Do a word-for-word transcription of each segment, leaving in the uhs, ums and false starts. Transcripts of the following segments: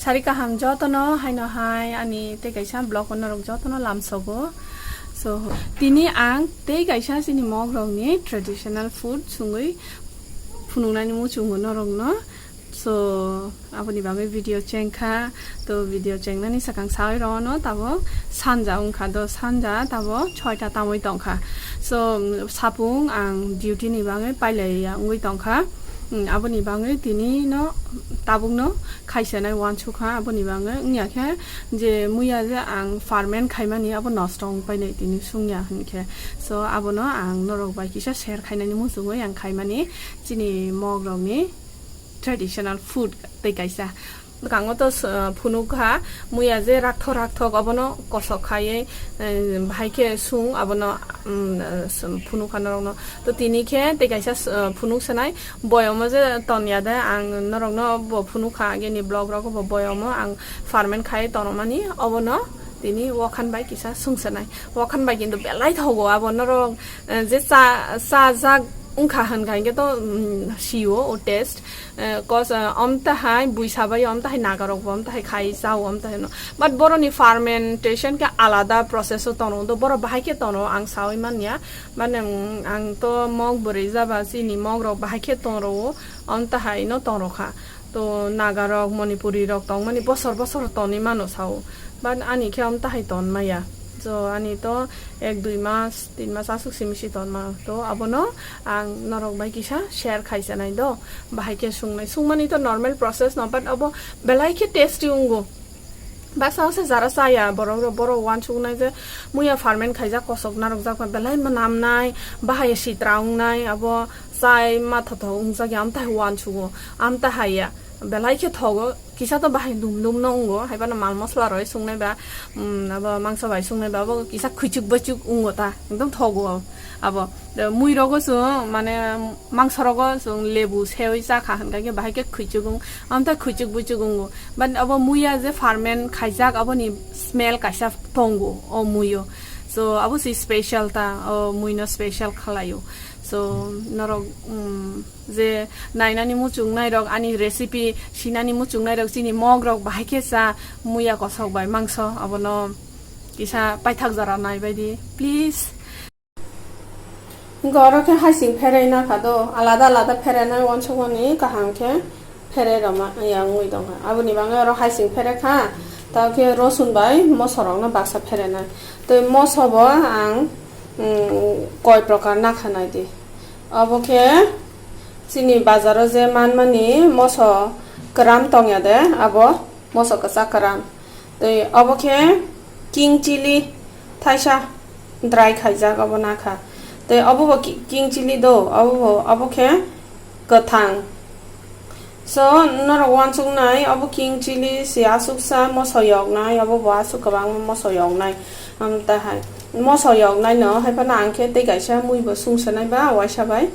Sari kaham jotono haino hai ani tei kaisa vlog o norok jotono lamsogo. So, tini ang tei kaisa chini mog rokni traditional food sungwi phunuknani muchungo norokno. So, aboni bagwi video chengkha. To video chengnani sakang sawi rwno tabo sanja wngkha do, sanja tabo soita tamwi tongkha. So, sapung ang duty ni bagwi pailaiya wngwi tongkha. Aboni bagwi tini no tabukno khaisanai wansukha, aboni bagwi wngya khe je muya je ang ferment khaimani abo nosto wngpainai tini sungya hinkhe. So, abono ang norok bai kisa share khainani muchungwi ang khaimani chini mog rokni traditional food tei kaisa. Bwkango to s-, phunukha, muya je rakthok rakthok obono kosok khaiwi, eh, bahai khe sung abono, mm, eh, s-, phunukha norokno. To tini khe tei kaisa s-, eh, phunuk sanai, boyomo je tonya de ang norokno bo phunukha ageni vlog rogo bo boyomo ang ferment khai tonomani obono tini wakhan bai kisa sung sanai. Wakhan bai kintu belai thogo abo norok, eh, je cha, cha jak wngkha hinka hinkhe to, mm, sio o taste. Eh, cause, eh, omtahai buisa bai omtahai nagarok bo omtahai khai chao omtahai no. But boroni fermentation khe alada process o tono do, borok bahai khe tono ang sawi manya. Mane, mm, ang to mog bwrwi jaba chini mog rok bahai khe tong rwo, omtahai no tong rokha. To nagarok, manipuri rok tongmani bosor bosor tonwi mano sao. But ani khe omtahai ton maya. So ani to ek dui mas, tin mas aswk simi si ton ma. To abono ang norok bai kisa share khai sanai do. Bahai khe sungnai. Sungmani to normal process no, but abo belai khe tasty wngo. Baksa baksa jara chaya borok rok, borok wansuknai je muya ferment khaijak kosok narwkjak bai belai mwnamnai, bahai sitra wngnai, abo chai mathothok wngjak ya, amtahai wansugo, amtahai ya, belai khe thogo. Kisa to bahai dum dum no wngo, haiphano mal mosla roi sungnai ba, um, abo mangso bai sungnai ba, abo kisa khwichuk baichuk wngo ta, ekdom thogo abo. Mui rogo chwng mane mangso rogo chwng lebu sewi cha kha hinka khe bahai khe khwichuk wng, amtha khwichuk baichuk wngo. But abo muya je ferment khaijak, aboni smell kaisa tongo o muio. So abo se special ta, o mui no special khlaio. So norok, um, je nainani muchungnai rok, ani recipe sinani muchungnai rok, chini mog rok bahai khe cha muya kosok bai mangso, abono kisa paithak jora nai bai di, please. Hinkhe oro khe haising pherai na kha do, alada alada pherai nai wansukmani kaham khe pherai rwma ya wngwi tongkha. Aboni bagwi oro haising pherai kha, tei khe rosun bai moso rok no baksa pherai nai. Tei moso bo ang, mm, koi prokar nakha nai di. Obo khe chini bazaro je manmani moso kwram tongya de, abo moso kwchak kwram. Tei obo khe king chili thaisa dry khaijak, obo nakha. Tei obo bo ki-, king chili do, obo bo, obo khe kwthang. So, norok wansuknai, obo king chili se aswksa moso yoknai, obo bo aswk kwbangma moso yoknai. Amtahai moso yoknai no, haiphano ang khe tei kaisa mui bo sung sanai ba waisa bai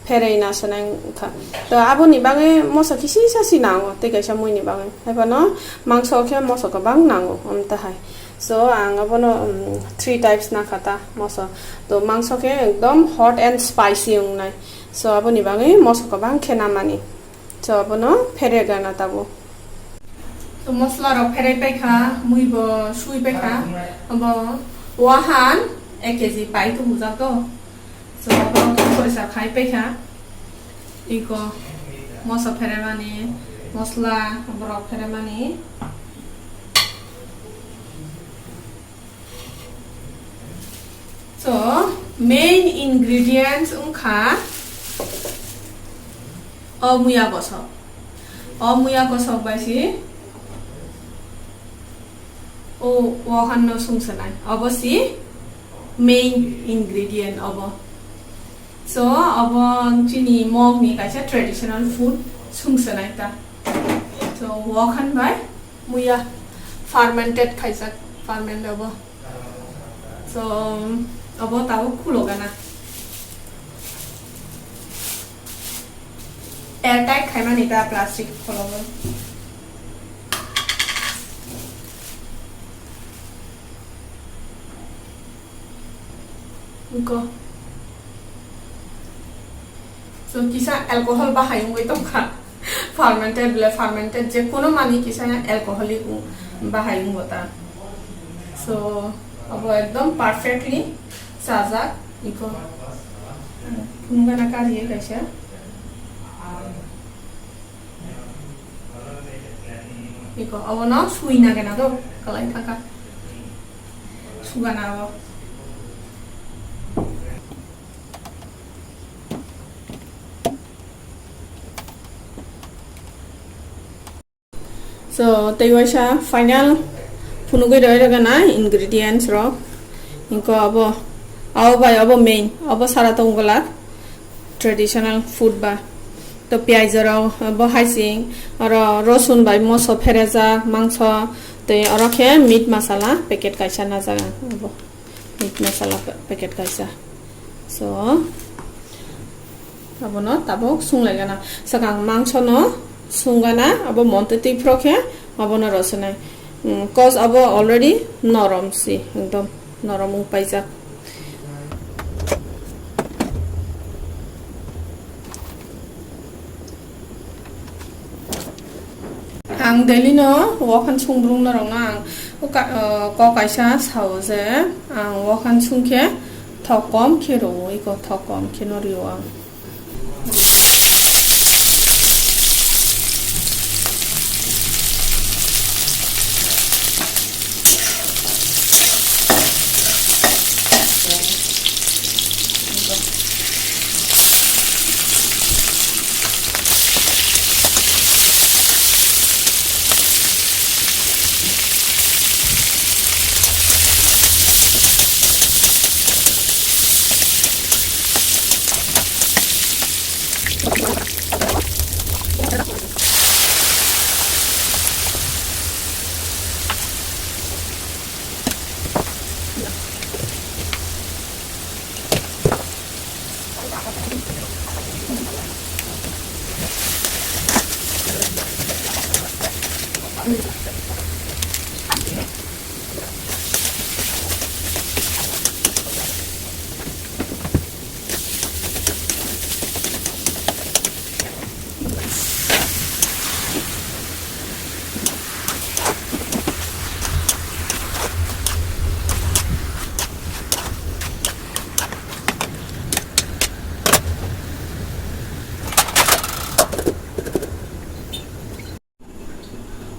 pherwi na sanai wngkha. To aboni bagwi moso kisa si nango, tei kaisa mui ni bagwi. Haiphano mangso khe moso kwbang nango, amtahai. So, ang abono, um, three types nakha ta moso. To mangso khe ekdom hot and spicy wngnai. So, aboni bagwi moso kwbang khe namani. So, abono pherwi gana tabuk. To mosla rok pherwi paikha, mui bo sui paikha, abo wahan ek kg pai tubujak to. So, abo porisa khai paikha. Iko moso pheremani, mosla borok pheremani. So, main ingredients wngkha o muya kosok. O muya kosok bai si o wahan no sung sanai. Obo si main ingredient obo. So, obo chini mog ni kaisa traditional food sung sanai ta. So, wahan bai muya fermented khaijak, ferment obo. So, obo tabuk khulo gana. Airtight khaimani ta plastic khologo. Niko. So, kisa alcohol bahai wngwi tongkha. Fermented le fermented je kono mani kisa alcoholic wng-, bahai wngbo ta. So, abo ekdom perfectly chajak iko. Phunugana kariye kaisa. Iko, abono sui nagena do, kalai thangkha. Sugana abo. So, tei waisa final phunugwi roi rwgana ingredients rok. Inko abo, abo bai abo main, abo sara tong glak traditional food ba. To piyaj rok, bo haising, oro rosun bai moso pherejak, mangso, tei oro khe meat masala packet kaisa najak ang abo. Meat masala pa-, packet kaisa. So, abono tabuk sunglaigana. Swkang mangsono sungana, abo montwi twi phro khe abono rosinai. Mm, cause abo already norom si, ekdom norom wng paijak. Ang daily no wakhan sungbrung norok no ang ka-, uh, kok kaisa sao je ang wakhan sungkhe thok kom khe rwo, iko thok kom khe no rwo ang.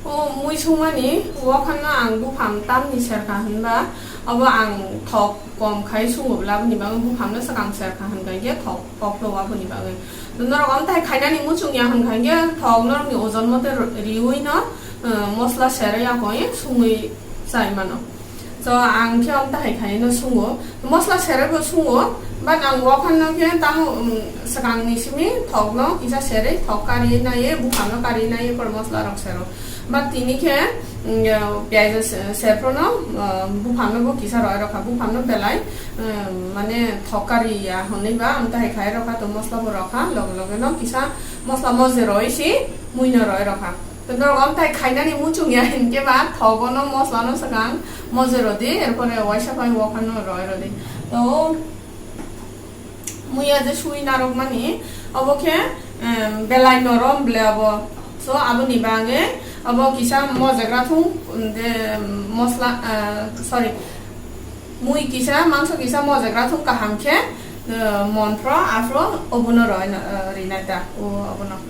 O mui sungmani, o khano ang buphang tamni serkha hinba, abo ang thok kom khai sungo bla, aboni bagwi buphamno swkang serkha hinkha hinkhe thok koklo aboni bagwi. Norok omthai khainani muchung ya hinkha hinkhe thok norokni ojon mote ri-, riwi no, uh, mosla serwi yakwi sungwi chai mano. So, ang khe omtahai khai no sungo. Mosla serebo sungo, but ang waphano khe tamo, um, swkangni simi thokno kisa serwi thok kari naiye, buphangno kari naiye, por mosla rok sero. But tini khe, um, piyaj se-, serphrono, um, buphangno bo kisa roi rokha, buphangno belai, um, mane thok kari ya hwnwi ba omtahai khai rokha, to mosla bo rokha, loge loge no kisa mosla moje roi si mui no roi rokha. To norok omthai khainani muchung ya hinkhe ba thogo no mosla no swkang moje rodi, erpore waisa pai waphano roi rodi. To muya je sui narok mani obo khe, em, belai norom ble abo. So aboni bagwi abo kisa mojegra thung de mosla, eh, sorry, mui kisa, mangso kisa mojegra thung kaham khe, eh, monphro, aphro, obono roi na, eh, rinai ta, o, obono.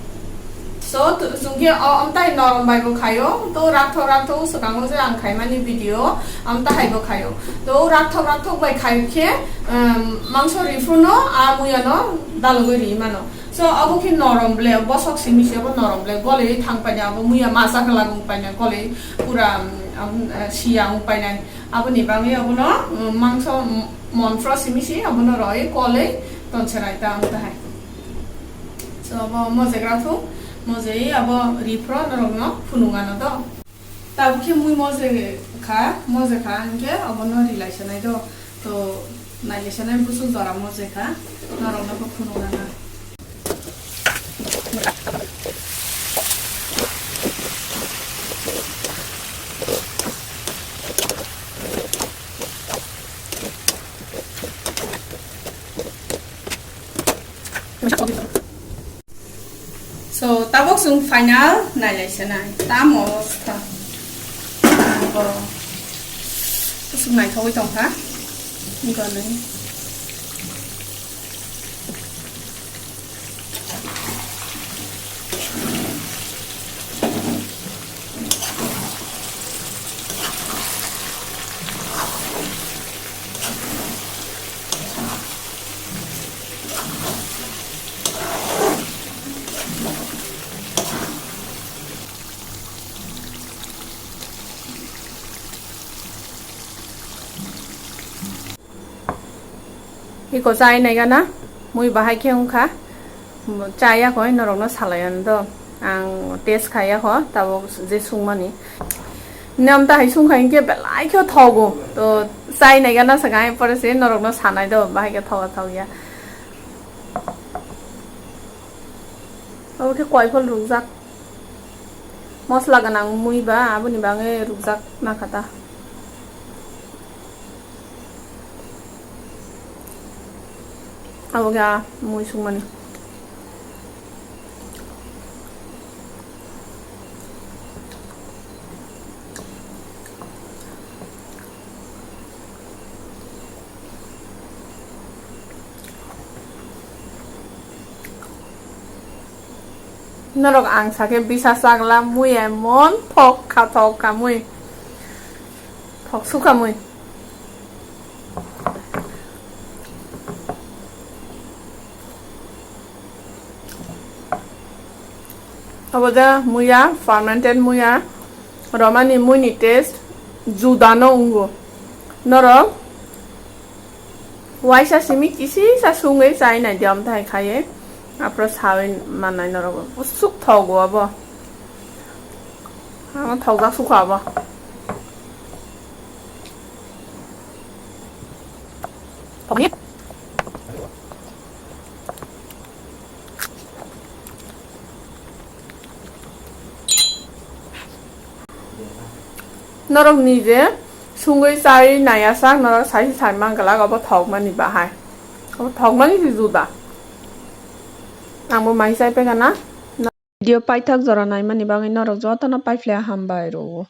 So, to, chwng khe o, omtai norom bai bo khaio, to rakthok rakthok swkango je ang khaimani video, omtahai bo khaio. To rakthok rakthok bai khai khe, em, mangso riphuno, a muya no dalogwi ri mano. So, abo khe norom ble, bosok simi se abo norom ble, gole thang paina, abo muya masa khe lagung paina, gole pura, um, um, eh, siya ung paina. Aboni bagwi abono, um, mangso, um, monphro simi si abono roi kolei tonserai ta ang tahai. So abo mojegra thung, mojei abo riphro norokno phunukgano do. Tabuk khe mui moje kha, moje kha hinkhe abono rilai sanai do. To nailai sanai busul jora moje kha, norokno bo phunukgana. So, tabuk Chwng final nailai se nai. Tamo kha. Bo. Kusuk naithogwi tongkha. Wngkha nai. Iko chai nai gana, mui bahai khe wngkha, chaya kho norokno salai ano do, ang test khaiya kho, tabuk je sungmani. Nam ta hai sungkha hinkhe belai khe thogo, to chai nai gana swkang pore se norokno sanai do, bahai khe thogo thogya. Abo khe koiphol rukjak. Mosla gwnang mui ba, aboni bagwi rukjak na kha ta. Abo khe a mui sungmani. Norok ang sakhe bisa chagla mui emon thok kha, thok kha mui. Thok sukha mui. Obo je muya, fermented muya, romani mui ni taste juda no wngo. Norok waisa simi kisisa sungwi chai nai di, amthai khaiwi aphuru sawi mannai norok. Usuk thogo abo. Ano thokjak sukha abo. Norok nije sungwi chai naiya sak, norok sai sai man glak, obo thokmani bahai. Obo thokmani se juda. Ang bo mai chai pekha na. Video paithak jora naimani bagwi norok jotono paiphlaiya hambai rwo.